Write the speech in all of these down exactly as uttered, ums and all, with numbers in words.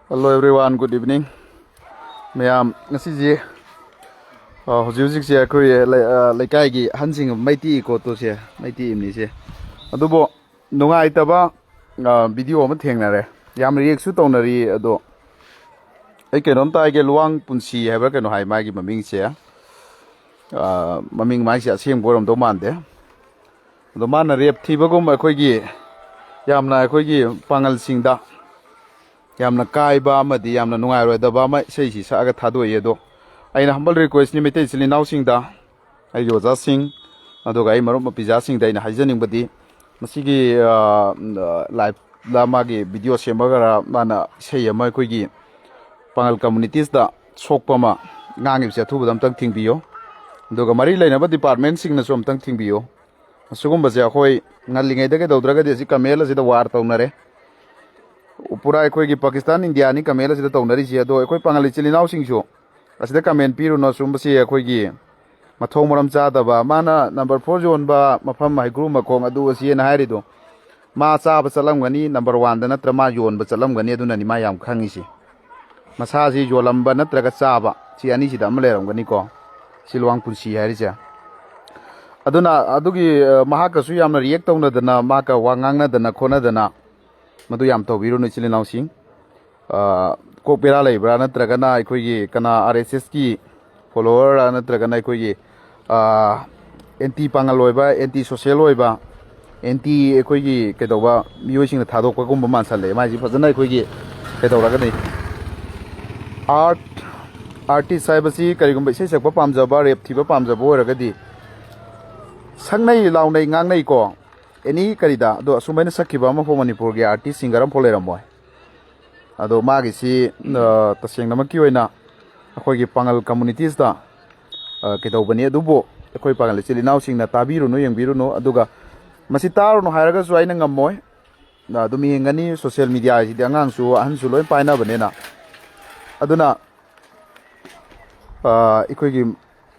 Hello everyone, good evening. ꯃꯌꯥꯝ, ꯉꯁꯤꯁꯦ, ꯑ, ꯍꯧꯖꯤꯛ ꯍꯧꯖꯤꯛꯁꯦ ꯑꯩꯈꯣꯏ ꯂꯩ-, ꯑ, ꯂꯩꯀꯥꯏꯒꯤ ꯑꯍꯟꯁꯤꯡ ꯃꯩ ꯇꯤꯛꯏꯀꯣ, ꯇꯨꯁꯦ, ꯃꯩ ꯇꯤꯛꯏꯕꯅꯤꯁꯦ꯫ ꯑꯗꯨꯕꯨ ꯅꯨꯡꯉꯥꯏꯇꯕ, ꯑ, ꯚꯤꯗꯤꯑꯣ ꯑꯃ ꯊꯦꯡꯅꯔꯦ꯫ ꯌꯥꯝ ꯔꯤꯌꯦꯛꯁꯨ ꯇꯧꯅꯔꯤ꯫ ꯑꯗꯣ ꯑꯩ ꯀꯩꯅꯣꯝꯇ ꯍꯥꯏꯒꯦ, ꯂꯨꯋꯥꯡ ꯄꯨꯟꯁꯤ ꯍꯥꯏꯕ꯭ꯔꯥ ꯀꯩꯅꯣ ꯍꯥꯏ ꯃꯥꯒꯤ ꯃꯃꯤꯡꯁꯦ꯫ ꯑ, ꯃꯃꯤꯡ ꯃꯥꯏꯁꯦ ꯑꯁꯦꯡꯕ ꯑꯣꯏꯔꯝꯗꯧ ꯃꯥꯟꯗꯦ꯫ ꯑꯗꯣ ꯃꯥꯅ ꯔꯦꯞ ꯊꯤꯕꯒꯨꯝꯕ ꯑꯩꯈꯣꯏꯒꯤ ꯌꯥꯝꯅ, ꯑꯩꯈꯣꯏꯒꯤ ꯄꯥꯡꯒꯜꯁꯤꯡꯗ ꯌꯥꯝꯅ ꯀꯥꯏꯕ ꯑꯃꯗꯤ ꯌꯥꯝꯅ ꯅꯨꯡꯉꯥꯏꯔꯣꯏꯗꯕ ꯑꯃ ꯏꯁꯩꯁꯤ ꯁꯛꯑꯒ ꯊꯥꯗꯣꯛꯏ꯫ ꯑꯗꯣ ꯑꯩꯅ humble request ꯅꯤ ꯃꯩꯇꯩ ꯏꯆꯤꯜ ꯏꯅꯥꯎꯁꯤꯡꯗ, ꯑꯩꯒꯤ ꯑꯣꯖꯥꯁꯤꯡ, ꯑꯗꯨꯒ ꯑꯩ ꯃꯔꯨꯞ ꯃꯄꯤꯖꯥꯁꯤꯡꯗ ꯑꯩꯅ ꯍꯥꯏꯖꯅꯤꯡꯕꯗꯤ, ꯃꯁꯤꯒꯤ, ꯑ, live ꯗ ꯃꯥꯒꯤ ꯚꯤꯗꯤꯑꯣ ꯁꯦꯝꯕꯒꯔꯥ, ꯃꯥꯅ ꯏꯁꯩ ꯑꯃ ꯑꯩꯈꯣꯏꯒꯤ ꯄꯥꯡꯒꯜ communities ꯇ ꯁꯣꯛꯄ ꯑꯃ ꯉꯥꯡꯉꯤꯕꯁꯦ ꯑꯊꯨꯕꯗ ꯑꯝꯇꯪ ꯊꯤꯡꯕꯤꯌꯨ꯫ ꯑꯗꯨꯒ ꯃꯔꯤ ꯂꯩꯅꯕ department ꯁꯤꯡꯅꯁꯨ ꯑꯝꯇꯪ ꯊꯤꯡꯕꯤꯌꯨ꯫ ꯑꯁꯤꯒꯨꯝꯕꯁꯦ ꯑꯩꯈꯣꯏ ꯉꯜꯂꯤꯉꯩꯗꯒꯤ ꯀꯩꯗꯧꯗ꯭ꯔꯒꯗꯤ ꯑꯁꯤ ꯀꯃꯦꯟ ꯑꯁꯤꯗ war ꯇꯧꯅꯔꯦ꯫ ꯄꯨꯔꯥ ꯑꯩꯈꯣꯏꯒꯤ ꯄꯥꯀꯤꯁꯇꯥꯟ ꯏꯟꯗꯤꯌꯥꯅꯤ ꯀꯃꯦꯟ ꯑꯁꯤꯗ ꯇꯧꯅꯔꯤꯁꯦ꯫ ꯑꯗꯣ ꯑꯩꯈꯣꯏ ꯄꯥꯡꯒꯜ ꯏꯆꯤꯜ ꯏꯅꯥꯎꯁꯤꯡꯁꯨ ꯑꯁꯤꯗ ꯀꯃꯦꯟ ꯄꯤꯔꯨꯅꯨ꯫ ꯁꯨꯝꯕꯁꯤ ꯑꯩꯈꯣꯏꯒꯤ ꯃꯊꯣꯡ ꯃꯔꯝ ꯆꯥꯗꯕ, ꯃꯥꯅ number four ꯌꯣꯟꯕ ꯃꯐꯝ ꯍꯩꯀ꯭ꯔꯨ ꯃꯈꯣꯡ ꯑꯗꯨ ꯑꯁꯤꯅ ꯍꯥꯏꯔꯤꯗꯣ, ꯃꯥ ꯆꯥꯕ ꯆꯠꯂꯝꯒꯅꯤ, number one ꯗ ꯅꯠꯇ꯭ꯔ ꯃꯥ ꯌꯣꯟꯕ ꯆꯠꯂꯝꯒꯅꯤ, ꯑꯗꯨꯅꯅꯤ ꯃꯥ ꯌꯥꯝ ꯈꯪꯉꯤꯁꯤ꯫ ꯃꯁꯥꯁꯤ ꯌꯣꯜꯂꯝꯕ ꯅꯠꯇ꯭ꯔꯒ ꯆꯥꯕ, ꯁꯤ ꯑꯅꯤꯁꯤꯗ ꯑꯃ ꯂꯩꯔꯝꯒꯅꯤꯀꯣ꯫ ꯁꯤ ꯂꯨꯋꯥꯡ ꯄꯨꯟꯁꯤ ꯍꯥꯏꯔꯤꯁꯦ꯫ ꯑꯗꯨꯅ ꯑꯗꯨꯒꯤ, ꯑ, ꯃꯍꯥꯛꯀꯁꯨ ꯌꯥꯝꯅ react ꯇꯧꯅꯗꯅ, ꯃꯍꯥꯛꯀ ꯋꯥ ꯉꯥꯡꯅꯗꯅ ꯈꯣꯠꯅꯗꯅ, ꯃꯗꯨ ꯌꯥꯝ ꯇꯧꯕꯤꯔꯨꯅꯨ ꯏꯆꯤꯜ ꯏꯅꯥꯎꯁꯤꯡ꯫ ꯑ, ꯀꯣꯛ ꯕꯦꯔꯥ ꯂꯩꯕ꯭ꯔꯥ, ꯅꯠꯇ꯭ꯔꯒꯅ ꯑꯩꯈꯣꯏꯒꯤ ꯀꯅꯥ, R S S ꯀꯤ follower ꯔ, ꯅꯠꯇ꯭ꯔꯒꯅ ꯑꯩꯈꯣꯏꯒꯤ, ꯑ, anti ꯄꯥꯡꯒꯜ ꯑꯣꯏꯕ, anti social ꯑꯣꯏꯕ, anti ꯑꯩꯈꯣꯏꯒꯤ ꯀꯩꯗꯧꯕ ꯃꯤꯑꯣꯏꯁꯤꯡꯅ ꯊꯥꯗꯣꯛꯄꯒꯨꯝꯕ ꯃꯥꯟꯁꯜꯂꯛꯑꯦ꯫ ꯃꯥꯏꯁꯤ ꯐꯖꯅ ꯑꯩꯈꯣꯏꯒꯤ ꯀꯩꯗꯧꯔꯒꯅꯤ? Art, artist ꯍꯥꯏꯕꯁꯤ ꯀꯔꯤꯒꯨꯝꯕ ꯏꯁꯩ ꯁꯛꯄ ꯄꯥꯝꯖꯕ, ꯔꯦꯞ ꯊꯤꯕ ꯄꯥꯝꯖꯕ ꯑꯣꯏꯔꯒꯗꯤ ꯁꯛꯅꯩ, ꯂꯥꯎꯅꯩ, ꯉꯥꯡꯅꯩꯀꯣ꯫ Any ꯀꯔꯤꯗ, ꯑꯗꯣ ꯑꯁꯨꯃꯥꯏꯅ ꯁꯛꯈꯤꯕ ꯑꯃꯐꯥꯎ ꯃꯅꯤꯄꯨꯔꯒꯤ artist singer ꯑꯃꯐꯥꯎ ꯂꯩꯔꯝꯃꯣꯏ꯫ ꯑꯗꯣ ꯃꯥꯒꯤꯁꯤ, ꯑ, ꯇꯁꯦꯡꯅꯃꯛꯀꯤ ꯑꯣꯏꯅ ꯑꯩꯈꯣꯏꯒꯤ ꯄꯥꯡꯒꯜ communities ꯇ, ꯑ, ꯀꯩꯗꯧꯕꯅꯤ, ꯑꯗꯨꯕꯨ ꯑꯩꯈꯣꯏ ꯄꯥꯡꯒꯜ ꯏꯆꯤꯜ ꯏꯅꯥꯎꯁꯤꯡꯅ ꯇꯥꯕꯤꯔꯨꯅꯨ, ꯌꯦꯡꯕꯤꯔꯨꯅꯨ, ꯑꯗꯨꯒ ꯃꯁꯤ ꯇꯥꯔꯨꯅꯨ ꯍꯥꯏꯔꯒꯁꯨ ꯑꯩꯅ ꯉꯝꯃꯣꯏ꯫ ꯑ, ꯑꯗꯨꯝ ꯌꯦꯡꯒꯅꯤ, social media ꯍꯥꯏꯁꯤꯗꯤ ꯑꯉꯥꯡꯁꯨ ꯑꯍꯟꯁꯨ ꯂꯣꯏ ꯄꯥꯏꯅꯕꯅꯤꯅ꯫ ꯑꯗꯨꯅ, ꯑ, ꯑꯩꯈꯣꯏꯒꯤ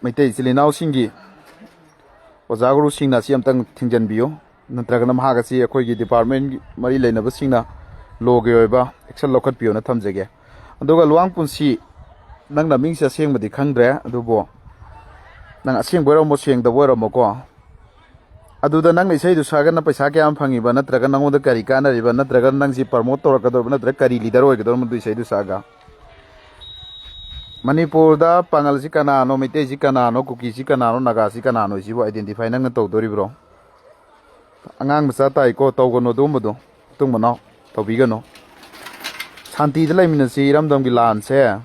ꯃꯩꯇꯩ ꯏꯆꯤꯜ ꯏꯅꯥꯎꯁꯤꯡꯒꯤ ꯑꯣꯖꯥ ꯒꯨꯔꯨꯁꯤꯡꯅ ꯑꯁꯤ ꯑꯝꯇꯪ ꯊꯤꯡꯖꯤꯟꯕꯤꯌꯨ, ꯅꯠꯇ꯭ꯔꯒꯅ ꯃꯍꯥꯛ ꯑꯁꯤ ꯑꯩꯈꯣꯏꯒꯤ department ꯃꯔꯤ ꯂꯩꯅꯕꯁꯤꯡꯅ ꯂꯣꯒꯤ ꯑꯣꯏꯕ ꯑꯦꯛꯁꯟ ꯂꯧꯈꯠꯄꯤꯌꯣꯅ ꯊꯝꯖꯒꯦ꯫ ꯑꯗꯨꯒ ꯂꯨꯋꯥꯡ ꯄꯨꯟꯁꯤ, ꯅꯪ ꯅꯃꯤꯡꯁꯦ ꯑꯁꯦꯡꯕꯗꯤ ꯈꯪꯗ꯭ꯔꯦ, ꯑꯗꯨꯕꯨ ꯅꯪ ꯑꯁꯦꯡꯕ ꯑꯣꯏꯔꯝꯃꯣ, ꯁꯦꯡꯗꯕ ꯑꯣꯏꯔꯝꯃꯣꯀꯣ, ꯑꯗꯨꯗ ꯅꯪꯅ ꯏꯁꯩꯗꯨ ꯁꯛꯑꯒꯅ ꯄꯩꯁꯥ ꯀꯌꯥꯝ ꯐꯪꯉꯤꯕ, ꯅꯠꯇ꯭ꯔꯒ ꯅꯪꯉꯣꯟꯗ ꯀꯔꯤ ꯀꯥꯟꯅꯔꯤꯕ, ꯅꯠꯇ꯭ꯔꯒ ꯅꯪꯁꯤ ꯄ꯭ꯔꯃꯣꯠ ꯇꯧꯔꯛꯀꯗꯧꯔꯤꯕ, ꯅꯠꯇ꯭ꯔꯒ ꯀꯔꯤ ꯂꯤꯗꯔ ꯑꯣꯏꯒꯗꯧꯔꯤꯕ ꯃꯗꯨ ꯏꯁꯩꯗꯨ ꯁꯛꯑꯒ? ꯃꯅꯤꯄꯨꯔꯗ ꯄꯥꯉꯜꯁꯤ ꯀꯅꯥꯅꯣ, ꯃꯩꯇꯩꯁꯤ ꯀꯅꯥꯅꯣ, ꯀꯨꯀꯤꯁꯤ ꯀꯅꯥꯅꯣ, ꯅꯥꯒꯥꯁꯤ ꯀꯅꯥꯅꯣ, ꯁꯤꯕꯨ ꯑꯥꯏꯗꯦꯟꯇꯤꯐꯥꯏ ꯅꯪꯅ ꯇꯧꯗꯣꯔꯤꯕ꯭ꯔꯣ? ꯑꯉꯥꯡ ꯃꯆꯥ ꯇꯥꯏꯀꯣ, ꯇꯧꯒꯅꯨ ꯑꯗꯨꯒꯨꯝꯕꯗꯣ, ꯃꯇꯨꯡ ꯃꯅꯥꯎ ꯇꯧꯕꯤꯒꯅꯨ꯫ ꯁꯥꯟꯇꯤꯗ ꯂꯩꯃꯤꯟꯅꯁꯤ꯫ ꯏꯔꯝꯗꯝꯒꯤ ꯂꯥꯟꯁꯦ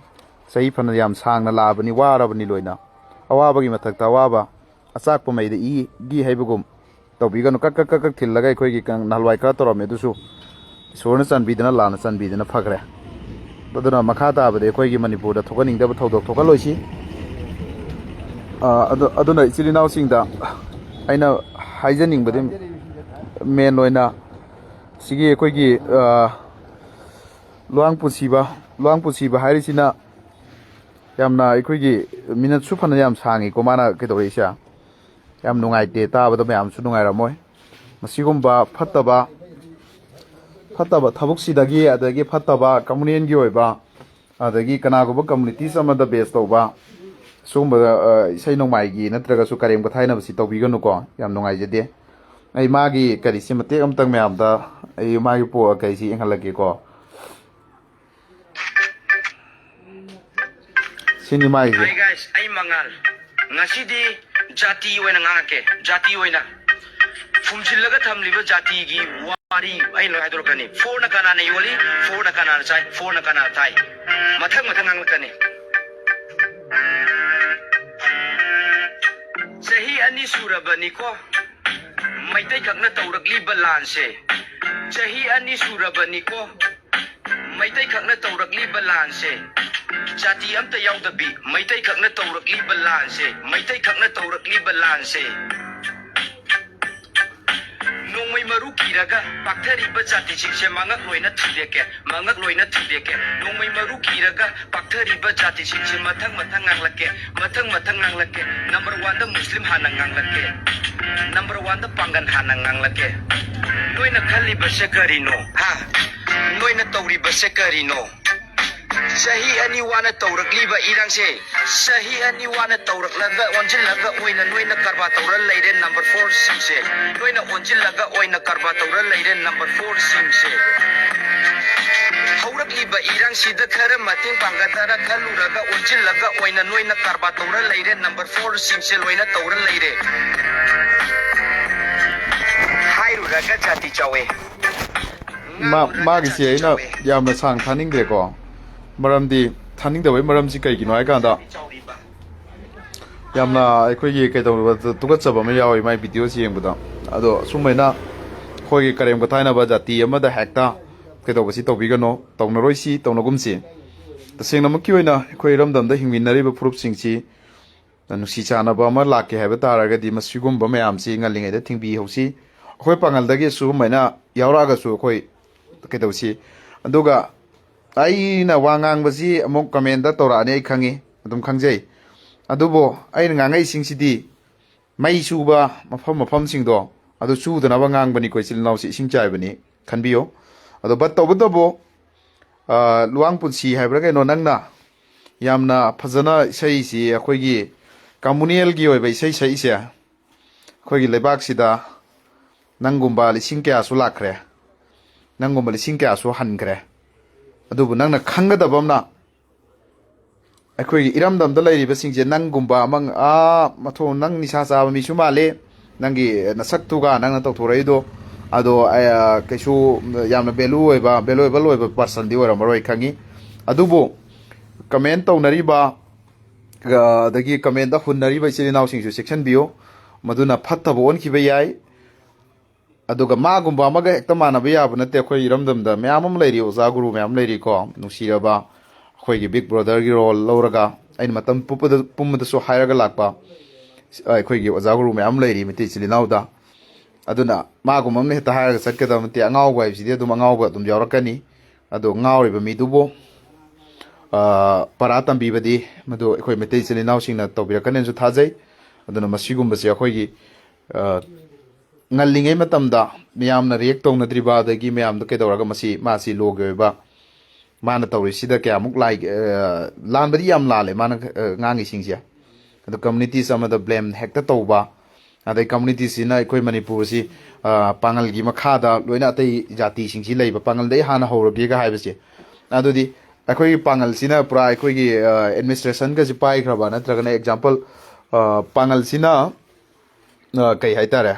ꯆꯍꯤ ꯐꯅ ꯌꯥꯝ ꯁꯥꯡꯅ ꯂꯥꯛꯑꯕꯅꯤ, ꯋꯥꯔꯕꯅꯤ ꯂꯣꯏꯅ꯫ ꯑꯋꯥꯕꯒꯤ ꯃꯊꯛꯇ ꯑꯋꯥꯕ, ꯑꯆꯥꯛꯄ ꯃꯩꯗ ꯏꯒꯤ ꯍꯩꯕꯒꯨꯝ ꯇꯧꯕꯤꯒꯅꯨ꯫ ꯀꯛ ꯀꯛ ꯀꯛ ꯀꯛ ꯊꯤꯜꯂꯒ ꯑꯩꯈꯣꯏꯒꯤ ꯀꯪ-, ꯅꯍꯥꯟꯋꯥꯏ ꯈꯔ ꯇꯧꯔꯝꯃꯦ, ꯑꯗꯨꯁꯨ ꯏꯁꯣꯔꯅ ꯆꯥꯟꯕꯤꯗꯅ, ꯂꯥꯟꯅ ꯆꯥꯟꯕꯤꯗꯅ ꯐꯈ꯭ꯔꯦ꯫ ꯑꯗꯨꯅ ꯃꯈꯥ ꯇꯥꯕꯗꯤ ꯑꯩꯈꯣꯏꯒꯤ ꯃꯅꯤꯄꯨꯔꯗ ꯊꯣꯛꯍꯟꯅꯤꯡꯗꯕ ꯊꯧꯗꯣꯛ ꯊꯣꯛꯍꯜꯂꯣꯏꯁꯤ꯫ ꯑ, ꯑꯗꯨ, ꯑꯗꯨꯅ ꯏꯆꯤꯜ ꯏꯅꯥꯎꯁꯤꯡꯗ ꯑꯩꯅ ꯍꯥꯏꯖꯅꯤꯡꯕꯗꯤ, ꯃꯦꯟ ꯑꯣꯏꯅ ꯁꯤꯒꯤ ꯑꯩꯈꯣꯏꯒꯤ, ꯑ, ꯂꯨꯋꯥꯡ ꯄꯨꯟꯁꯤꯕ, ꯂꯨꯋꯥꯡ ꯄꯨꯟꯁꯤꯕ ꯍꯥꯏꯔꯤꯁꯤꯅ ꯌꯥꯝꯅ ꯑꯩꯈꯣꯏꯒꯤ ꯃꯤꯅꯠꯁꯨ ꯐꯅ ꯌꯥꯝ ꯁꯥꯡꯉꯤꯀꯣ, ꯃꯥꯅ ꯀꯩꯗꯧꯔꯛꯏꯁꯦ꯫ ꯌꯥꯝ ꯅꯨꯡꯉꯥꯏꯇꯦ, ꯇꯥꯕꯗ ꯃꯌꯥꯝꯁꯨ ꯅꯨꯡꯉꯥꯏꯔꯝꯃꯣꯏ꯫ ꯃꯁꯤꯒꯨꯝꯕ ꯐꯠꯇꯕ, ꯐꯠꯇꯕ ꯊꯕꯛꯁꯤꯗꯒꯤ, ꯑꯗꯒꯤ ꯐꯠꯇꯕ ꯀꯝꯃꯨꯅꯦꯜꯒꯤ ꯑꯣꯏꯕ, ꯑꯗꯒꯤ ꯀꯅꯥꯒꯨꯝꯕ ꯀꯝꯃꯨꯅꯤꯇꯤꯁ ꯑꯃꯗ ꯕꯦꯁ ꯇꯧꯕ ꯁꯤꯒꯨꯝꯕ, ꯑ, ꯏꯁꯩ ꯅꯣꯡꯃꯥꯏꯒꯤ ꯅꯠꯇ꯭ꯔꯒꯁꯨ ꯀꯔꯦꯝ ꯀꯊꯥꯏꯅꯕꯁꯤ ꯇꯧꯕꯤꯒꯅꯨꯀꯣ꯫ ꯌꯥꯝ ꯅꯨꯡꯉꯥꯏꯖꯗꯦ꯫ ꯑꯩ ꯃꯥꯒꯤ ꯀꯔꯤꯁꯤ ꯃꯇꯦꯛ ꯑꯃꯇꯪ ꯃꯌꯥꯝꯗ ꯑꯩ ꯃꯥꯒꯤ ꯄꯣ-, ꯀꯔꯤꯁꯤ ꯌꯦꯡꯍꯜꯂꯛꯀꯦꯀꯣ꯫ ꯁꯤꯅꯤ ꯃꯥꯒꯤꯁꯦ꯫ Hi guys, ꯑꯩ ꯃꯉꯥꯜ꯫ ꯉꯁꯤꯗꯤ ꯖꯥꯇꯤ ꯑꯣꯏꯅ ꯉꯥꯡꯉꯛꯀꯦ, ꯖꯥꯇꯤ ꯑꯣꯏꯅ꯫ ꯐꯨꯝꯖꯤꯜꯂꯒ ꯊꯝꯂꯤꯕ ꯖꯥꯇꯤꯒꯤ ꯋꯥꯔꯤ ꯑꯩ ꯂꯣꯏ ꯍꯥꯏꯗꯣꯔꯛꯀꯅꯤ꯫ ꯐꯣꯔꯅ ꯀꯅꯥꯅ ꯌꯣꯜꯂꯤ, ꯐꯣꯔꯅ ꯀꯅꯥꯅ ꯆꯥꯏ, ꯐꯣꯔꯅ ꯀꯅꯥꯅ ꯊꯥꯏ, ꯃꯊꯪ ꯃꯊꯪ ꯉꯥꯡꯂꯛꯀꯅꯤ꯫ ꯆꯍꯤ ꯑꯅꯤ ꯁꯨꯔꯕꯅꯤꯀꯣ ꯃꯩꯇꯩꯈꯛꯅ ꯇꯧꯔꯛꯂꯤꯕ ꯂꯥꯟꯁꯦ꯫ ꯆꯍꯤ ꯑꯅꯤ ꯁꯨꯔꯕꯅꯤꯀꯣ ꯃꯩꯇꯩꯈꯛꯅ ꯇꯧꯔꯛꯂꯤꯕ ꯂꯥꯟꯁꯦ꯫ ꯖꯥꯇꯤ ꯑꯝꯇ ꯌꯥꯎꯗꯕꯤ ꯃꯩꯇꯩꯈꯛꯅ ꯇꯧꯔꯛꯂꯤꯕ ꯂꯥꯟꯁꯦ, ꯃꯩꯇꯩꯈꯛꯅ ꯇꯧꯔꯛꯂꯤꯕ ꯂꯥꯟꯁꯦ꯫ ꯅꯣꯡꯃꯩ ꯃꯔꯨ ꯀꯤꯔꯒ ꯄꯥꯛꯊꯔꯤꯕ ꯖꯥꯇꯤꯁꯤꯡꯁꯦ ꯃꯉꯛ ꯂꯣꯏꯅ ꯊꯨꯗꯦꯛꯀꯦ, ꯃꯉꯛ ꯂꯣꯏꯅ ꯊꯨꯗꯦꯛꯀꯦ꯫ ꯅꯣꯡꯃꯩ ꯃꯔꯨ ꯀꯤꯔꯒ ꯄꯥꯛꯊꯔꯤꯕ ꯖꯥꯇꯤꯁꯤꯡꯁꯦ ꯃꯊꯪ ꯃꯊꯪ ꯉꯥꯡꯂꯛꯀꯦ, ꯃꯊꯪ ꯃꯊꯪ ꯉꯥꯡꯂꯛꯀꯦ꯫ ꯅꯝꯕꯔ ꯋꯥꯟꯗ ꯃꯨꯁꯂꯤꯝ ꯍꯥꯟꯅ ꯉꯥꯡꯂꯛꯀꯦ꯫ Number one ꯗ ꯄꯥꯡꯒꯟ ꯍꯥꯟꯅ ꯉꯥꯡꯂꯛꯀꯦ꯫ ꯅꯣꯏꯅ ꯈꯜꯂꯤꯕꯁꯦ ꯀꯔꯤꯅꯣ? ꯍꯥ? ꯅꯣꯏꯅ ꯇꯧꯔꯤꯕꯁꯦ ꯀꯔꯤꯅꯣ? ꯆꯍꯤ ꯑꯅꯤ ꯋꯥꯅ ꯇꯧꯔꯛꯂꯤꯕ ꯏꯔꯥꯡꯁꯦ, ꯆꯍꯤ ꯑꯅꯤ ꯋꯥꯅ ꯇꯧꯔꯛꯂꯒ ꯑꯣꯟꯁꯤꯜꯂꯒ ꯑꯣꯏꯅ ꯅꯣꯏꯅ ꯀꯔꯕꯥꯔ ꯇꯧꯔ ꯂꯩꯔꯦ number four ꯁꯤꯡꯁꯦ꯫ ꯅꯣꯏꯅ ꯑꯣꯟꯁꯤꯜꯂꯒ ꯑꯣꯏꯅ ꯀꯔꯕꯥꯔ ꯇꯧꯔ ꯂꯩꯔꯦ number four ꯁꯤꯡꯁꯦ꯫ ꯍꯧꯔꯛꯂꯤꯕ ꯏꯔꯥꯡꯁꯤꯗ ꯈꯔ ꯃꯇꯦꯡ ꯄꯥꯡꯒꯗ꯭ꯔꯥ ꯈꯜꯂꯨꯔꯒ ꯑꯣꯟꯁꯤꯜꯂꯒ ꯑꯣꯏꯅ ꯅꯣꯏꯅ ꯀꯔꯕꯥꯔ ꯇꯧꯔ ꯂꯩꯔꯦ number four ꯁꯤꯡꯁꯦ ꯂꯣꯏꯅ ꯇꯧꯔ ꯂꯩꯔꯦ꯫ ꯍꯥꯏꯔꯨꯔꯒ ꯖꯥꯇꯤ ꯆꯥꯎꯋꯦ꯫ ꯃꯥ- ꯃꯥꯒꯤꯁꯦ ꯑꯩꯅ ꯌꯥꯝꯅ ꯁꯥꯡ ꯊꯥꯅꯤꯡꯗ꯭ꯔꯦꯀꯣ꯫ ꯃꯔꯝꯗꯤ ꯊꯥꯅꯤꯡꯗꯕꯒꯤ ꯃꯔꯝꯁꯤ ꯀꯩꯒꯤꯅꯣ ꯍꯥꯏ ꯀꯥꯟꯗ, ꯌꯥꯝꯅ ꯑꯩꯈꯣꯏꯒꯤ ꯀꯩꯗꯧꯕ ꯇꯨꯀꯠꯆꯕ ꯑꯃ ꯌꯥꯎꯋꯤ ꯃꯥꯏ ꯚꯤꯗꯤꯑꯣꯁꯤ ꯌꯦꯡꯕꯗ꯫ ꯑꯗꯣ ꯁꯨꯝꯕꯩꯅ ꯑꯩꯈꯣꯏꯒꯤ ꯀꯔꯦꯝ ꯀꯊꯥꯏꯅꯕ ꯖꯥꯇꯤ ꯑꯃꯗ ꯍꯦꯛꯇ ꯀꯩꯗꯧꯕꯁꯤ ꯇꯧꯕꯤꯒꯅꯣ, ꯇꯧꯅꯔꯣꯏꯁꯤ, ꯇꯧꯅꯒꯨꯝꯁꯤ꯫ ꯇꯁꯦꯡꯅꯃꯛꯀꯤ ꯑꯣꯏꯅ ꯑꯩꯈꯣꯏ ꯏꯔꯝꯗꯝꯗ ꯍꯤꯡꯃꯤꯟꯅꯔꯤꯕ ꯐꯨꯔꯨꯞꯁꯤꯡꯁꯤ ꯅꯨꯡꯁꯤ ꯆꯥꯟꯅꯕ ꯑꯃ ꯂꯥꯛꯀꯦ ꯍꯥꯏꯕ ꯇꯥꯔꯒꯗꯤ ꯃꯁꯤꯒꯨꯝꯕ ꯃꯌꯥꯝꯁꯤ ꯉꯜꯂꯤꯉꯩꯗ ꯊꯤꯡꯕꯤꯍꯧꯁꯤ꯫ ꯑꯩꯈꯣꯏ ꯄꯥꯡꯒꯜꯗꯒꯤ ꯁꯤꯒꯨꯝꯕꯅ ꯌꯥꯎꯔꯛꯑꯒꯁꯨ ꯑꯩꯈꯣꯏ ꯀꯩꯗꯧꯁꯤ꯫ ꯑꯗꯨꯒ ꯑꯩꯅ ꯋꯥ ꯉꯥꯡꯕꯁꯤ ꯑꯃꯨꯛ ꯀꯃꯦꯟꯗ ꯇꯧꯔꯛꯑꯅꯤ, ꯑꯩ ꯈꯪꯉꯤ, ꯑꯗꯨꯝ ꯈꯪꯖꯩ꯫ ꯑꯗꯨꯕꯨ ꯑꯩꯅ ꯉꯥꯡꯉꯛꯏꯁꯤꯡꯁꯤꯗꯤ ꯃꯩ ꯆꯨꯕ ꯃꯐꯝ ꯃꯐꯝꯁꯤꯡꯗꯣ ꯑꯗꯨ ꯆꯨꯗꯅꯕ ꯉꯥꯡꯕꯅꯤꯀꯣ, ꯏꯆꯤꯜ ꯏꯅꯥꯎꯁꯤ ꯏꯁꯤꯡ ꯆꯥꯏꯕꯅꯤ ꯈꯟꯕꯤꯌꯨ꯫ ꯑꯗꯣ ꯕꯠ ꯇꯧꯕꯇꯕꯨ, ꯑ, ꯂꯨꯋꯥꯡ ꯄꯨꯟꯁꯤ ꯍꯥꯏꯕ꯭ꯔꯥ ꯀꯩꯅꯣ, ꯅꯪꯅ ꯌꯥꯝꯅ ꯐꯖꯅ ꯏꯁꯩꯁꯤ, ꯑꯩꯈꯣꯏꯒꯤ ꯀꯝꯃꯨꯅꯦꯜꯒꯤ ꯑꯣꯏꯕ ꯏꯁꯩ ꯁꯛꯏꯁꯦ, ꯑꯩꯈꯣꯏꯒꯤ ꯂꯩꯕꯥꯛꯁꯤꯗ ꯅꯪꯒꯨꯝꯕ ꯂꯤꯁꯤꯡ ꯀꯌꯥꯁꯨ ꯂꯥꯛꯈ꯭ꯔꯦ, ꯅꯪꯒꯨꯝꯕ ꯂꯤꯁꯤꯡ ꯀꯌꯥꯁꯨ ꯍꯟꯈ꯭ꯔꯦ꯫ ꯑꯗꯨꯕꯨ ꯅꯪꯅ ꯈꯪꯒꯗꯕ ꯑꯃꯅ, ꯑꯩꯈꯣꯏꯒꯤ ꯏꯔꯝꯗꯝꯗ ꯂꯩꯔꯤꯕꯁꯤꯡꯁꯦ ꯅꯪꯒꯨꯝꯕ ꯑꯃ, ꯑꯥ, ꯃꯊꯣꯡ, ꯅꯪ ꯅꯤꯁꯥ ꯆꯥꯕ ꯃꯤꯁꯨ ꯃꯥꯜꯂꯤ, ꯅꯪꯒꯤ ꯅꯁꯛꯇꯨꯒ ꯅꯪꯅ ꯇꯧꯊꯣꯔꯛꯏꯗꯣ, ꯑꯗꯣ, ꯑ, ꯀꯩꯁꯨ ꯌꯥꯝꯅ ꯚꯦꯂꯨ ꯑꯣꯏꯕ, ꯚꯦꯂꯨꯑꯦꯕꯜ ꯑꯣꯏꯕ ꯄꯥꯔꯁꯟꯗꯤ ꯑꯣꯏꯔꯝꯃꯔꯣꯏ ꯈꯪꯉꯤ꯫ ꯑꯗꯨꯕꯨ ꯀꯃꯦꯟ ꯇꯧꯅꯔꯤꯕ, ꯑ, ꯑꯗꯒꯤ ꯀꯃꯦꯟꯗ ꯍꯨꯟꯅꯔꯤꯕ ꯏꯆꯤꯜ ꯏꯅꯥꯎꯁꯤꯡꯁꯨ ꯆꯦꯛꯁꯤꯟꯕꯤꯌꯨ꯫ ꯃꯗꯨꯅ ꯐꯠꯇꯕ ꯑꯣꯟꯈꯤꯕ ꯌꯥꯏ꯫ ꯑꯗꯨꯒ ꯃꯥꯒꯨꯝꯕ ꯑꯃꯒ ꯍꯦꯛꯇ ꯃꯥꯟꯅꯕ ꯌꯥꯕ ꯅꯠꯇꯦ꯫ ꯑꯩꯈꯣꯏ ꯏꯔꯝꯗꯝꯗ ꯃꯌꯥꯝ ꯑꯃ ꯂꯩꯔꯤ, ꯑꯣꯖꯥ ꯒꯨꯔꯨ ꯃꯌꯥꯝ ꯂꯩꯔꯤꯀꯣ, ꯅꯨꯡꯁꯤꯔꯕ꯫ ꯑꯩꯈꯣꯏꯒꯤ ꯕꯤꯛ ꯕ꯭ꯔꯗꯔꯒꯤ ꯔꯣꯜ ꯂꯧꯔꯒ ꯑꯩꯅ ꯃꯇꯝ ꯄꯨꯝꯕꯗ-, ꯄꯨꯝꯕꯗꯁꯨ ꯍꯥꯏꯔꯒ ꯂꯥꯛꯄ ꯑꯩꯈꯣꯏꯒꯤ ꯑꯣꯖꯥ ꯒꯨꯔꯨ ꯃꯌꯥꯝ ꯂꯩꯔꯤ ꯃꯩꯇꯩ ꯏꯆꯤꯜ ꯏꯅꯥꯎꯗ꯫ ꯑꯗꯨꯅ ꯃꯥꯒꯨꯝꯕ ꯑꯃꯅ ꯍꯦꯛꯇ ꯍꯥꯏꯔꯒ ꯆꯠꯀꯗꯕ ꯅꯠꯇꯦ꯫ ꯑꯉꯥꯎꯕ ꯍꯥꯏꯕꯁꯤꯗꯤ ꯑꯗꯨꯝ ꯑꯉꯥꯎꯕ ꯑꯗꯨꯝ ꯌꯥꯎꯔꯛꯀꯅꯤ꯫ ꯑꯗꯣ ꯉꯥꯎꯔꯤꯕ ꯃꯤꯗꯨꯕꯨ, ꯑ, ꯄꯔꯥ ꯇꯝꯕꯤꯕꯗꯤ ꯃꯗꯨ ꯑꯩꯈꯣꯏ ꯃꯩꯇꯩ ꯏꯆꯤꯜ ꯏꯅꯥꯎꯁꯤꯡꯅ ꯇꯧꯕꯤꯔꯛꯀꯅꯦꯅꯁꯨ ꯊꯥꯖꯩ꯫ ꯑꯗꯨꯅ ꯃꯁꯤꯒꯨꯝꯕꯁꯦ ꯑꯩꯈꯣꯏꯒꯤ ꯑ, ꯉꯜꯂꯤꯉꯩ ꯃꯇꯝꯗ ꯃꯌꯥꯝꯅ ꯔꯤꯌꯦꯛ ꯇꯧꯅꯗ꯭ꯔꯤꯕ, ꯑꯗꯒꯤ ꯃꯌꯥꯝꯗ ꯀꯩꯗꯧꯔꯒ ꯃꯁꯤ, ꯃꯥꯁꯤ ꯂꯣꯒꯤ ꯑꯣꯏꯕ ꯃꯥꯅ ꯇꯧꯔꯤꯁꯤꯗ ꯀꯌꯥꯃꯨꯛ ꯂꯥꯏ-, ꯑ, ꯂꯥꯟꯕꯗꯤ ꯌꯥꯝ ꯂꯥꯜꯂꯦ ꯃꯥꯅ, ꯑ, ꯉꯥꯡꯉꯤꯁꯤꯡꯁꯦ꯫ ꯑꯗꯣ ꯀꯝꯃꯨꯅꯤꯇꯤꯁ ꯑꯃꯗ ꯕ꯭ꯂꯦꯝ ꯍꯦꯛꯇ ꯇꯧꯕ, ꯑꯗꯩ ꯀꯝꯃꯨꯅꯤꯇꯤꯁꯤꯅ ꯑꯩꯈꯣꯏ ꯃꯅꯤꯄꯨꯔꯁꯤ, ꯑ, ꯄꯥꯉꯜꯒꯤ ꯃꯈꯥꯗ ꯂꯣꯏꯅ ꯑꯇꯩ ꯖꯥꯇꯤꯁꯤꯡꯁꯤ ꯂꯩꯕ, ꯄꯥꯉꯜꯗꯩ ꯍꯥꯟꯅ ꯍꯧꯔꯒꯦꯒ ꯍꯥꯏꯕꯁꯦ꯫ ꯑꯗꯨꯗꯤ ꯑꯩꯈꯣꯏꯒꯤ ꯄꯥꯉꯜꯁꯤꯅ ꯄꯨꯔꯥ ꯑꯩꯈꯣꯏꯒꯤ, ꯑ, ꯑꯦꯗꯃꯤꯅꯤꯁꯇ꯭ꯔꯦꯁꯟꯒꯁꯤ ꯄꯥꯏꯈ꯭ꯔꯕ, ꯅꯠꯇ꯭ꯔꯒꯅ ꯑꯦꯛꯖꯥꯝꯄꯜ, ꯑ, ꯄꯥꯉꯜꯁꯤꯅ, ꯑ, ꯀꯩ ꯍꯥꯏꯇꯥꯔꯦ,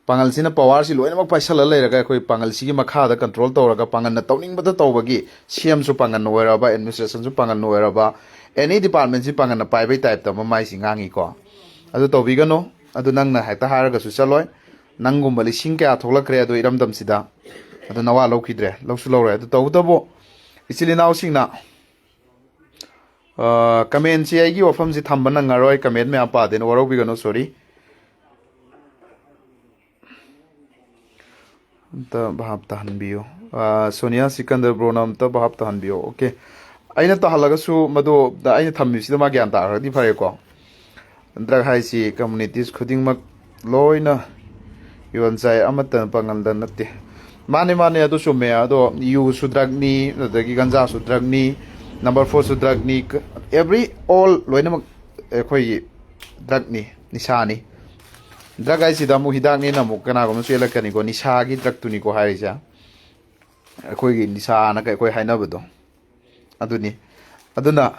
ꯄꯥꯉꯜꯁꯤꯅ ꯄꯋꯥꯔꯁꯤ ꯂꯣꯏꯅꯃꯛ ꯄꯥꯏꯁꯜꯂ ꯂꯩꯔꯒ ꯑꯩꯈꯣꯏ ꯄꯥꯉꯜꯁꯤꯒꯤ ꯃꯈꯥꯗ ꯀꯟꯇ꯭ꯔꯣꯜ ꯇꯧꯔꯒ ꯄꯥꯉꯜꯅ ꯇꯧꯅꯤꯡꯕꯗ ꯇꯧꯕꯒꯤ, ꯁꯤ ꯑꯦꯝꯁꯨ ꯄꯥꯉꯜꯅ ꯑꯣꯏꯔꯕ, ꯑꯦꯗꯃꯤꯅꯤꯁꯇ꯭ꯔꯦꯁꯟꯁꯨ ꯄꯥꯉꯜꯅ ꯑꯣꯏꯔꯕ, ꯑꯦꯅꯤ ꯗꯤꯄꯥꯔꯠꯃꯦꯟꯁꯤ ꯄꯥꯉꯜꯅ ꯄꯥꯏꯕꯩ ꯇꯥꯏꯞꯇ ꯃꯃꯥꯏꯁꯤ ꯉꯥꯡꯉꯤꯀꯣ꯫ ꯑꯗꯨ ꯇꯧꯕꯤꯒꯅꯨ꯫ ꯑꯗꯨ ꯅꯪꯅ ꯍꯦꯛꯇ ꯍꯥꯏꯔꯒꯁꯨ ꯆꯠꯂꯣꯏ꯫ ꯅꯪꯒꯨꯝꯕ ꯂꯤꯁꯤꯡ ꯀꯌꯥ ꯊꯣꯛꯂꯛꯈ꯭ꯔꯦ ꯑꯗꯣ ꯏꯔꯝꯗꯝꯁꯤꯗ, ꯑꯗꯨ ꯅꯋꯥ ꯂꯧꯈꯤꯗ꯭ꯔꯦ, ꯂꯧꯁꯨ ꯂꯧꯔꯣꯏ꯫ ꯑꯗꯨ ꯇꯧꯕꯇꯕꯨ ꯏꯆꯤꯜ ꯏꯅꯥꯎꯁꯤꯡꯅ, ꯑ, ꯀꯃꯦꯟꯁꯤ ꯑꯩꯒꯤ ꯋꯥꯐꯝꯁꯤ ꯊꯝꯕ ꯅꯪꯉꯔꯣꯏ, ꯀꯃꯦꯟ ꯃꯌꯥꯝ ꯄꯥꯗꯦꯅ ꯋꯥꯔꯧꯕꯤꯒꯅꯨ, ꯁꯣꯔꯤ꯫ ꯑꯝꯇ ꯚꯥꯞ ꯇꯥꯍꯟꯕꯤꯌꯨ꯫ ꯑ, ꯁꯣꯅꯤꯌꯥ ꯁꯤꯀꯟꯗꯔ ꯕ꯭ꯔꯣꯅ ꯑꯝꯇ ꯚꯥꯞ ꯇꯥꯍꯟꯕꯤꯌꯨ꯫ ꯑꯣꯀꯦ, ꯑꯩꯅ ꯇꯥꯍꯜꯂꯒꯁꯨ ꯃꯗꯨ ꯑꯩꯅ ꯊꯝꯃꯤꯕꯁꯤꯗ ꯃꯥ ꯒ꯭ꯌꯥꯟ ꯇꯥꯈ꯭ꯔꯗꯤ ꯐꯔꯦꯀꯣ꯫ ꯗ꯭ꯔꯒ ꯍꯥꯏꯁꯤ ꯀꯝꯃꯨꯅꯤꯇꯤꯁ ꯈꯨꯗꯤꯡꯃꯛ ꯂꯣꯏꯅ ꯌꯣꯟꯆꯥꯏ, ꯑꯃꯠꯇ ꯄꯥꯉꯜꯗ ꯅꯠꯇꯦ꯫ ꯃꯥꯅꯦ, ꯃꯥꯅꯦ, ꯑꯗꯨ ꯆꯨꯝꯃꯦ꯫ ꯑꯗꯣ ꯌꯨꯁꯨ ꯗ꯭ꯔꯒꯅꯤ, ꯑꯗꯒꯤ ꯒꯟꯖꯥꯁꯨ ꯗ꯭ꯔꯒꯅꯤ, ꯅꯝꯕꯔ ꯐꯣꯔꯁꯨ ꯗ꯭ꯔꯒꯅꯤ, every all ꯂꯣꯏꯅꯃꯛ ꯑꯩꯈꯣꯏꯒꯤ ꯗ꯭ꯔꯒꯅꯤ, ꯅꯤꯁꯥꯅꯤ꯫ ꯗ꯭ꯔꯒ ꯍꯥꯏꯁꯤꯗ ꯑꯃꯨꯛ ꯍꯤꯗꯥꯛꯅꯦꯅ ꯑꯃꯨꯛ ꯀꯅꯥꯒꯨꯝꯕ ꯆꯦꯜꯂꯛꯀꯅꯤꯀꯣ, ꯅꯤꯁꯥꯒꯤ ꯗ꯭ꯔꯒꯇꯨꯅꯤꯀꯣ ꯍꯥꯏꯔꯤꯁꯦ꯫ ꯑꯩꯈꯣꯏꯒꯤ ꯅꯤꯁꯥꯅ ꯑꯩꯈꯣꯏ ꯍꯥꯏꯅꯕꯗꯣ ꯑꯗꯨꯅꯤ꯫ ꯑꯗꯨꯅ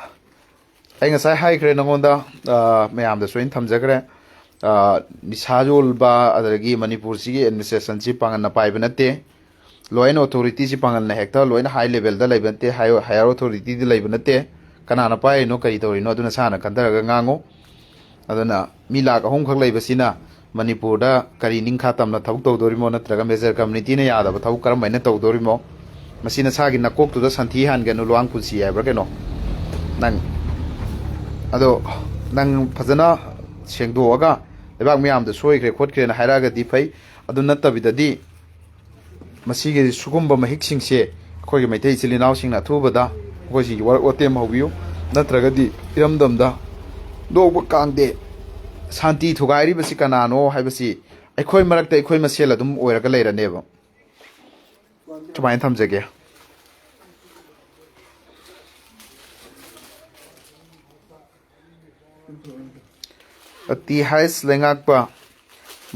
ꯑꯩ ꯉꯁꯥꯏ ꯍꯥꯏꯈ꯭ꯔꯦ ꯅꯉꯣꯟꯗ, ꯑ, ꯃꯌꯥꯝꯗꯁꯨ ꯑꯩꯅ ꯊꯝꯖꯈ꯭ꯔꯦ꯫ ꯑ, ꯅꯤꯁꯥ ꯌꯣꯟꯕ ꯑꯗꯒꯤ ꯃꯅꯤꯄꯨꯔꯁꯤꯒꯤ ꯑꯦꯗꯃꯤꯅꯤꯁꯇ꯭ꯔꯦꯁꯟꯁꯤ ꯄꯥꯡꯒꯜꯅ ꯄꯥꯏꯕ ꯅꯠꯇꯦ꯫ ꯂꯣ ꯑꯦꯟ ꯑꯣꯊꯣꯔꯤꯇꯤꯁꯤ ꯄꯥꯡꯒꯜꯅ ꯍꯦꯛꯇ ꯂꯣꯏꯅ ꯍꯥꯏ ꯂꯦꯚꯦꯜꯗ ꯂꯩꯕ ꯅꯠꯇꯦ, ꯍꯥꯏ-, ꯍꯥꯏꯌꯔ ꯑꯣꯊꯣꯔꯤꯇꯤꯗ ꯂꯩꯕ ꯅꯠꯇꯦ꯫ ꯀꯅꯥꯅ ꯄꯥꯏꯔꯤꯅꯣ, ꯀꯔꯤ ꯇꯧꯔꯤꯅꯣ, ꯑꯗꯨ ꯅꯁꯥꯅ ꯈꯟꯊꯔꯒ ꯉꯥꯡꯉꯨ꯫ ꯑꯗꯨꯅ ꯃꯤ ꯂꯥꯛ ꯑꯍꯨꯝꯈꯛ ꯂꯩꯕꯁꯤꯅ ꯃꯅꯤꯄꯨꯔꯗ ꯀꯔꯤ ꯅꯤꯡꯈꯥ ꯇꯝꯅ ꯊꯕꯛ ꯇꯧꯗꯣꯔꯤꯃꯣ, ꯅꯠꯇ꯭ꯔꯒ ꯃꯦꯖꯔ ꯀꯝꯃꯨꯅꯤꯇꯤꯅ ꯌꯥꯗꯕ ꯊꯕꯛ ꯀꯔꯝꯍꯥꯏꯅ ꯇꯧꯗꯣꯔꯤꯃꯣ? ꯃꯁꯤ ꯅꯁꯥꯒꯤ ꯅꯀꯣꯛꯇꯨꯗ ꯁꯟꯊꯤ ꯍꯥꯟꯒꯅꯨ, ꯂꯨꯋꯥꯡ ꯄꯨꯟꯁꯤ ꯍꯥꯏꯕ꯭ꯔꯥ ꯀꯩꯅꯣ? ꯅꯪ ꯑꯗꯣ ꯅꯪ ꯐꯖꯅ ꯁꯦꯡꯗꯣꯛꯑꯒ ꯂꯩꯕꯥꯛ ꯃꯌꯥꯝꯗ ꯁꯣꯏꯈ꯭ꯔꯦ ꯈꯣꯠꯈ꯭ꯔꯦꯅ ꯍꯥꯏꯔꯛꯑꯒꯗꯤ ꯐꯩ꯫ ꯑꯗꯨ ꯅꯠꯇꯕꯤꯗꯗꯤ ꯃꯁꯤꯒꯤ ꯁꯤꯒꯨꯝꯕ ꯃꯍꯤꯛꯁꯤꯡꯁꯦ ꯑꯩꯈꯣꯏꯒꯤ ꯃꯩꯇꯩ ꯏꯆꯤꯜ ꯏꯅꯥꯎꯁꯤꯡꯅ ꯑꯊꯨꯕꯗ ꯃꯈꯣꯏꯁꯤꯡꯒꯤ ꯋꯥꯔꯛ ꯋꯥꯇꯦꯝ ꯍꯧꯕꯤꯌꯨ, ꯅꯠꯇ꯭ꯔꯒꯗꯤ ꯏꯔꯝꯗꯝꯗ ꯅꯣꯛꯄ ꯀꯥꯡꯗꯦ ꯁꯥꯟꯇꯤ ꯊꯨꯒꯥꯏꯔꯤꯕꯁꯤ ꯀꯅꯥꯅꯣ ꯍꯥꯏꯕꯁꯤ ꯑꯩꯈꯣꯏ ꯃꯔꯛꯇ ꯑꯩꯈꯣꯏ ꯃꯁꯦꯜ ꯑꯗꯨꯝ ꯑꯣꯏꯔꯒ ꯂꯩꯔꯅꯦꯕ꯫ ꯁꯨꯃꯥꯏꯅ ꯊꯝꯖꯒꯦ꯫ ꯑꯇꯤ ꯍꯥꯏꯁ ꯂꯩꯉꯥꯛꯄ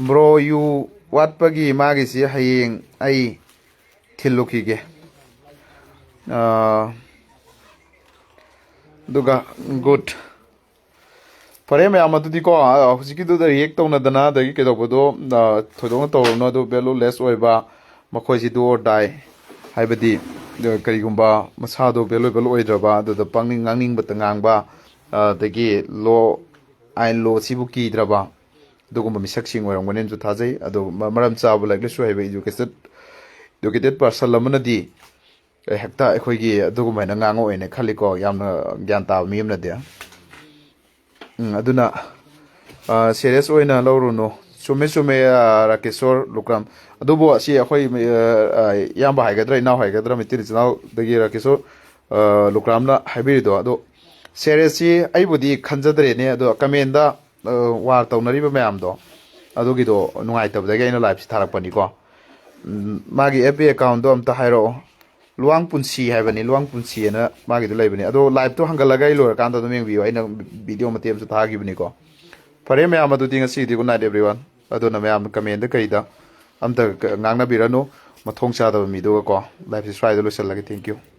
ꯕ꯭ꯔꯣ, ꯌꯨ ꯋꯥꯠꯄꯒꯤ ꯃꯥꯒꯤꯁꯤ ꯍꯌꯦꯡ ꯑꯩ ꯊꯤꯜꯂꯨꯈꯤꯒꯦ꯫ ꯑꯥ, ꯑꯗꯨꯒ ꯒꯨꯗ꯫ ꯐꯔꯦ ꯃꯌꯥꯝ, ꯑꯗꯨꯗꯤꯀꯣ, ꯑꯥ, ꯍꯧꯖꯤꯛꯀꯤꯗꯨꯗ ꯔꯤꯌꯦꯛ ꯇꯧꯅꯗꯅ ꯑꯗꯒꯤ ꯀꯩꯗꯧꯕꯗꯣ, ꯑꯥ, ꯊꯣꯏꯗꯣꯛꯅ ꯇꯧꯔꯨꯅꯨ꯫ ꯑꯗꯨ ꯚꯦꯂꯨꯂꯦꯁ ꯑꯣꯏꯕ ꯃꯈꯣꯏꯁꯤ do or die, ꯍꯥꯏꯕꯗꯤ, ꯑ, ꯀꯔꯤꯒꯨꯝꯕ ꯃꯁꯥꯗꯣ ꯚꯦꯂꯨꯑꯦꯕꯜ ꯑꯣꯏꯗ꯭ꯔꯕ, ꯑꯗꯨꯗ ꯄꯪꯅꯤꯡ ꯉꯥꯡꯅꯤꯡꯕꯇ ꯉꯥꯡꯕ, ꯑ, ꯑꯗꯒꯤ ꯂꯣ, ꯑꯥꯏꯟ ꯂꯣꯁꯤꯕꯨ ꯀꯤꯗ꯭ꯔꯕ ꯑꯗꯨꯒꯨꯝꯕ ꯃꯤꯁꯛꯁꯤꯡ ꯑꯣꯏꯔꯝꯒꯅꯤꯅꯁꯨ ꯊꯥꯖꯩ꯫ ꯑꯗꯣ ꯃ-, ꯃꯔꯝ ꯆꯥꯕ, ꯂꯥꯏꯔꯤꯛ ꯂꯥꯏꯁꯨ ꯍꯩꯕ, educated, educated person ꯑꯃꯅꯗꯤ, ꯑꯦ, ꯍꯦꯛꯇ ꯑꯩꯈꯣꯏꯒꯤ ꯑꯗꯨꯒꯨꯝꯕ ꯍꯥꯏꯅ ꯉꯥꯡꯉꯛꯑꯣꯏꯅ ꯈꯜꯂꯤꯀꯣ, ꯌꯥꯝꯅ ꯒ꯭ꯌꯥꯟ ꯇꯥꯕ ꯃꯤ ꯑꯃꯅꯗꯤ꯫ ꯎꯝ, ꯑꯗꯨꯅ, ꯑ, ꯁꯦꯔꯤꯌꯁ ꯑꯣꯏꯅ ꯂꯧꯔꯨꯅꯨ꯫ ꯆꯨꯝꯃꯦ, ꯆꯨꯝꯃꯦ, ꯑ, ꯔꯥꯀꯦꯁꯣꯔ ꯂꯨꯀ꯭ꯔꯥꯝ꯫ ꯑꯗꯨꯕꯨ ꯑꯁꯤ ꯑꯩꯈꯣꯏ, ꯑ, ꯑ, ꯏꯌꯥꯝꯕ ꯍꯥꯏꯒꯗ꯭ꯔꯥ, ꯏꯅꯥꯎ ꯍꯥꯏꯒꯗ꯭ꯔꯥ, ꯃꯩꯇꯩ ꯏꯆꯤꯟ ꯏꯅꯥꯎꯗꯒꯤ ꯔꯥꯀꯦꯁꯣꯔ, ꯑ, ꯂꯨꯀ꯭ꯔꯥꯝꯅ ꯍꯥꯏꯕꯤꯔꯤꯗꯣ, ꯑꯗꯣ ꯁꯦꯔꯤꯌꯁꯁꯤ ꯑꯩꯕꯨꯗꯤ ꯈꯟꯖꯗ꯭ꯔꯦꯅꯦ, ꯑꯗꯣ ꯀꯃꯦꯟꯗ, ꯑ, ꯋꯥꯔ ꯇꯧꯅꯔꯤꯕ ꯃꯌꯥꯝꯗꯣ, ꯑꯗꯨꯒꯤꯗꯣ ꯅꯨꯡꯉꯥꯏꯇꯕꯗꯒꯤ ꯑꯩꯅ ꯂꯥꯏꯞꯁꯤ ꯊꯥꯔꯛꯄꯅꯤꯀꯣ꯫ ꯎꯝ, ꯃꯥꯒꯤ ꯑꯦꯐ ꯕꯤ ꯑꯦꯀꯥꯎꯟꯗꯣ ꯑꯝꯇ ꯍꯥꯏꯔꯛꯑꯣ꯫ ꯂꯨꯋꯥꯡ ꯄꯨꯟꯁꯤ ꯍꯥꯏꯕꯅꯤ, ꯂꯨꯋꯥꯡ ꯄꯨꯟꯁꯤ ꯍꯥꯏꯅ ꯃꯥꯒꯤꯗꯣ ꯂꯩꯕꯅꯤ꯫ ꯑꯗꯣ ꯂꯥꯏꯞꯇꯣ ꯍꯪꯒꯠꯂꯒ ꯑꯩ ꯂꯣꯏꯔꯀꯥꯟꯗ ꯑꯗꯨꯝ ꯌꯦꯡꯕꯤꯌꯨ, ꯑꯩꯅ ꯚꯤꯗꯤꯑꯣ ꯃꯇꯦꯛ ꯑꯃꯁꯨ ꯊꯥꯈꯤꯕꯅꯤꯀꯣ꯫ ꯐꯔꯦ ꯃꯌꯥꯝ, ꯑꯗꯨꯗꯤ ꯉꯁꯤꯒꯤꯗꯤ good night everyone꯫ ꯑꯗꯨꯅ ꯃꯌꯥꯝ ꯀꯃꯦꯟꯗ ꯀꯩꯗ ꯑꯝꯇ ꯉꯥꯡꯅꯕꯤꯔꯅꯨ, ꯃꯊꯣꯡ ꯆꯥꯗꯕ ꯃꯤꯗꯨꯒꯀꯣ꯫ ꯂꯥꯏꯞꯁꯤ ꯁ꯭ꯋꯥꯏꯗ ꯂꯣꯏꯁꯤꯜꯂꯒꯦ꯫ Thank you꯫